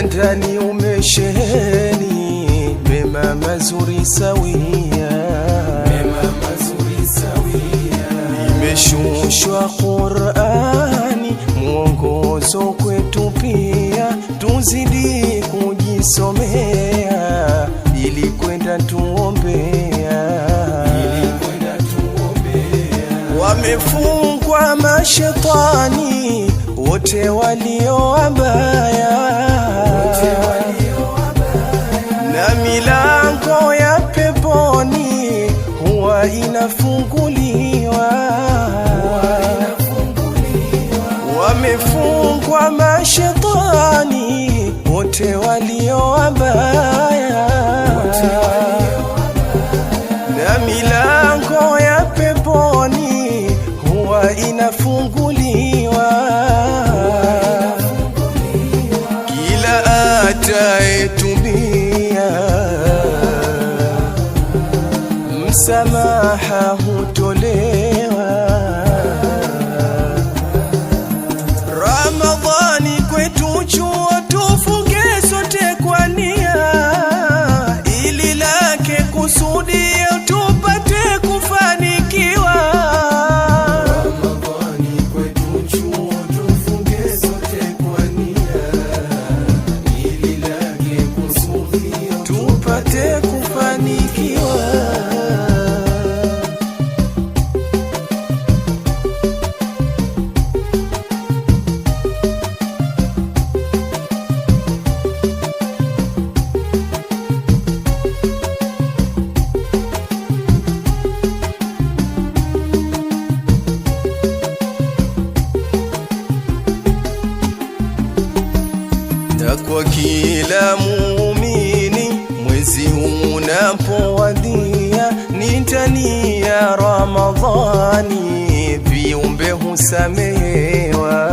Na ndani umesheheni mema mazuri sawia, Mema mazuri sawia. Imeshushwa Qur'ani, mwongozo kwetu pia, tuzidi kujisomea ili kwenda tuombea. Ili kwenda tuombea. Wamefungwa mashetani wote walio wabaya, Wote walio wabaya. Na milango ya peponi huwa inafunguliwa. Inafunguliwa. Wamefungwa mashetani wote walio wabaya, Wote walio na milango ya peponi huwa inafunguliwa. Kila ataetubia msamaha hutolewa. Ramadhani kwetu chuo, tufunge sote kwa nia, ili lake kusudia tupate kufanikiwa. Ramadhani kwetu chuo, tufunge sote kwa nia, ili lake kusudio tupate kufanikiwa. Na kwa kila muumini mwezi unapowadia ni ndani ya Ramadhani, viumbe husamehewa.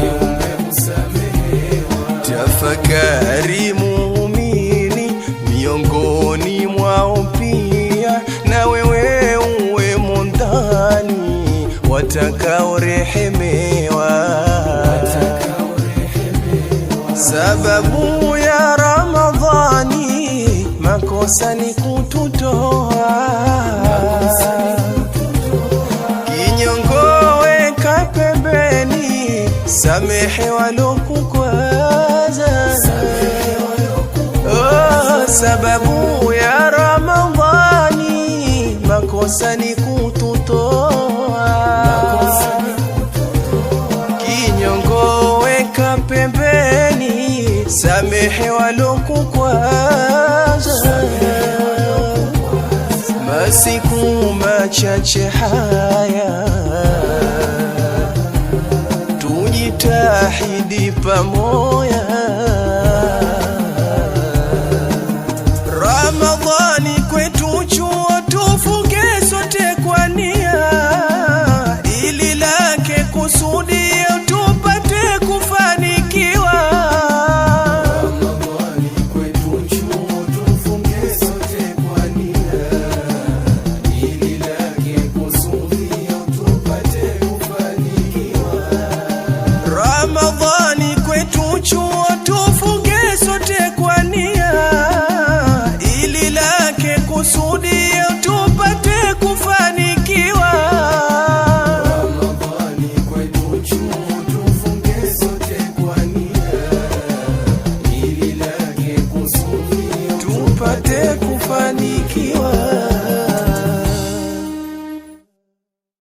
Viumbe husamehewa. Tafakari muumini, miongoni mwao pia na wewe uwe mundani watakaorehemewa. Watakaorehemewa. Sababu ya Ramadhani makosa ni kututoa, kinyongo weka pembeni, samehe walokukwaza. Oh, sababu ya Ramadhani makosa ni kututoa, kinyongo weka pembeni, samehe walokukwaza. Masiku machache haya tujitahidi pamoja.